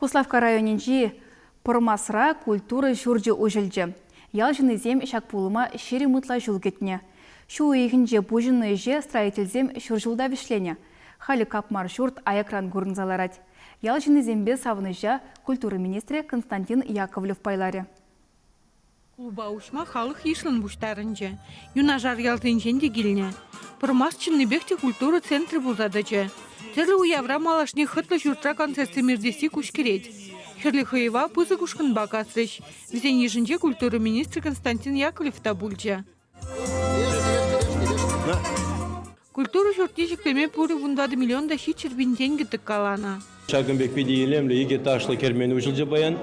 Куславкка районӗнчи Пӑрмасра культура ҫурчӗ уҫӑлчӗ. Ял ҫыннисем ҫак пулӑма 20 ытла ҫул кӗтнӗ. Ҫу уйӑхӗнче пуҫӑннӑ ӗҫе строительсем ҫур ҫулта вӗҫленӗ. Халӗ капмар ҫурт аякран курӑнса ларать. Ял ҫыннисемпе савӑнӑҫа культура министрӗ Константин Яковлев пайларӗ. Клуба уҫма халӑх йышлӑн пуҫтарӑнчӗ. Юнашар ялсенчен те килнӗ. Пӑрмас чӑннипех те культура центрӗ пулса тӑчӗ. Тӗрлӗ уявра малашне хӑтлӑ ҫуртра концертсем иртесси куҫкӗрет. Хӗрлӗ хӑйӑва пысӑк ушкӑнпа касрӗҫ. Вӗсен йышӗнче культура министрӗ Константин Яковлев та пулчӗ. Культура ҫуртне ҫӗклеме пурӗ 14 миллион та 700 пин тенкӗ тӑккаланӑ. Ҫакӑн пек питӗ илемлӗ икӗ ташлӑ кермен уҫӑлчӗ паян.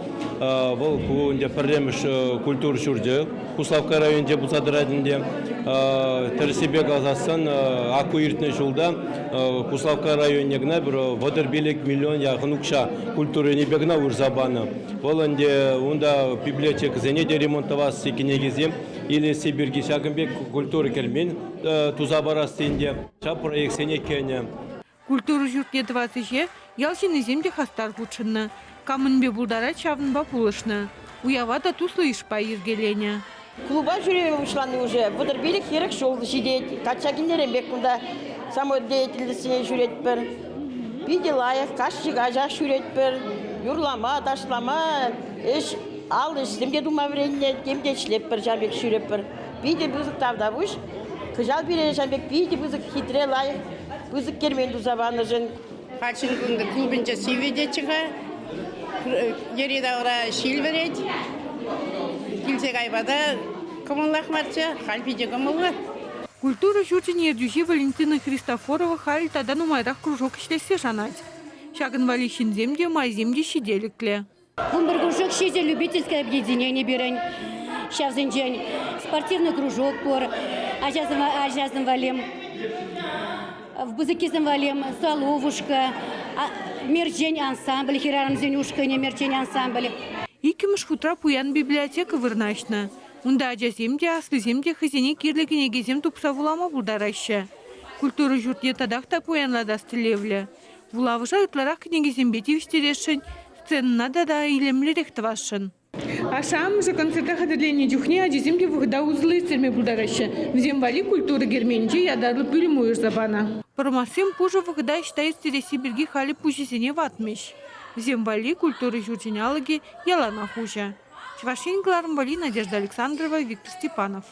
Вӑл ку ӗнтӗ пӗрремӗш культура ҫурчӗ Куславкка районӗнче пулса тӑрать ӗнтӗ. Тӗрӗссипе каласассӑн, аку иртнӗ ҫулта Куславкка районне кӑна пӗр 35 миллион яхӑн укҫа культура енӗпе кӑна уйӑрса панӑ. Вӑл ӗнтӗ унта библиотекӑсене те ремонт тӑвасси, кӗнекесем илесси пирки ҫакӑн пек культура кермен туса парасси ӗнтӗ ҫав проектсене кӗнӗ. Культура ҫуртне тӑвас ӗҫе ял ҫыннисем те хастар хутшӑннӑ. Кам мӗнпе пултарать, ҫавӑнпа пулӑшнӑ. Уява та туслӑ йышпа йӗркеленӗ. Клуба ҫӳреме пуҫлани уже 35-40 ҫул ҫитет. Качча килнӗренпех кунта самодеятельностьне ҫӳретпӗр. Питӗ лайӑх, кашни каҫах ҫӳретпӗр. Юрлама, ташлама, ӗҫ, ал ӗҫсем те тума вӗреннӗ, тем те ӗҫлетпӗр, ҫав пек ҫӳретпӗр. Питӗ пысӑк тавтапуҫ. Кӑҫал пире ҫав пек питӗ пысӑк хитре, лайӑх, пысӑк кермен туса панӑшӑн. Хачин клубӗнче сивӗ тетчӗ-ха. Йӗри-тавра ҫил вӗрет. Килсе кайма та кӑмӑллах марччӗ. Халь питӗ кӑмӑллӑ. Культура ҫурчӗн ертӳҫи Валентина Христофорова халь тата нумайрах кружок ӗҫлессе шанать. Ҫакӑн валли ҫынсем те, майсем те ҫителӗклӗ. 11 кружок ҫичӗ любительское объединение пирӗн. Ҫавсенчен спортивный кружок пур, ачасем валли, пысӑккисем валли соловушка, мерчен ансамбль, хӗрарӑмсен ушкӑнӗ мерчен ансамбль. Иккӗмӗш хутра пуян библиотека вырнаҫнӑ. Унта ачасем те, аслисем те хӑйсене кирлӗ кӗнекесем тупса вулама пултараҫҫӗ. Культура ҫуртне татах та пуянлатас тӗллевлӗ. Вулавӑша ытларах кӗнекесемпе тивӗҫтересшӗн, сценӑна тата илемлӗрех тӑвасшӑн. Ашшӗ-амӑшӗ концерта хатӗрленнӗ чухне ачисем те вӑхӑта усӑллӑ ирттерме пултараҫҫӗ. Вӗсем валли культура керменӗнче ятарлӑ пӳлӗм уйӑрса панӑ. Пӑрмассем пушӑ вӑхӑта ӑҫта ирттересси пирки халӗ пуҫӗсене ватмӗҫ. Вӗсем валли культура ҫурчӗн алӑкӗ яланах уҫӑ. Чӑваш Ен кӑларӑм валли Надежда Александрова, Виктор Степанов.